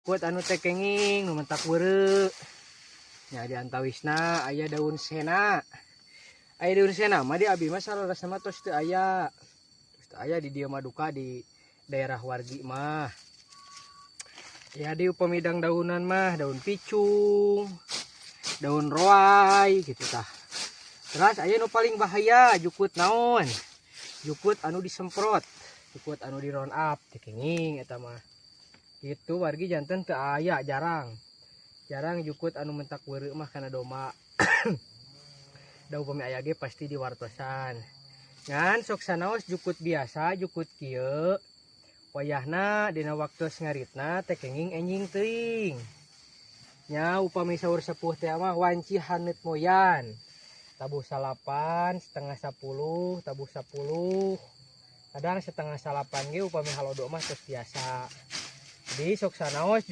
Jukut anu teu kenging nu mentak weureu nya, di antawisna aya daun sena. Aya daun sena mah di abi mah saleresna mah tos teu aya, tos teu aya di dieu mah, duka di daerah wargi mah ya. Di upami dangdaunan mah daun picung, daun roai gitu tah. Terus aya nu paling bahaya jukut naon? Jukut anu disemprot, jukut anu di Roundup, teu kenging eta mah gitu, wargi. Janten teu aya, jarang jarang jukut anu mentak weureu mah kana domba. Da upami aya ge pasti diwartosan. Ngan sok sanaos jukut biasa, jukut kieu, wayahna dina waktu ngaritna teh kenging enjing teuing nya. Upami saur sepuh teh mah wanci haneut moyan, tabuh 9, 9.30, tabuh 10, kadang 7.30 ge upami halodo mah tos biasa. Jadi sok sanaos.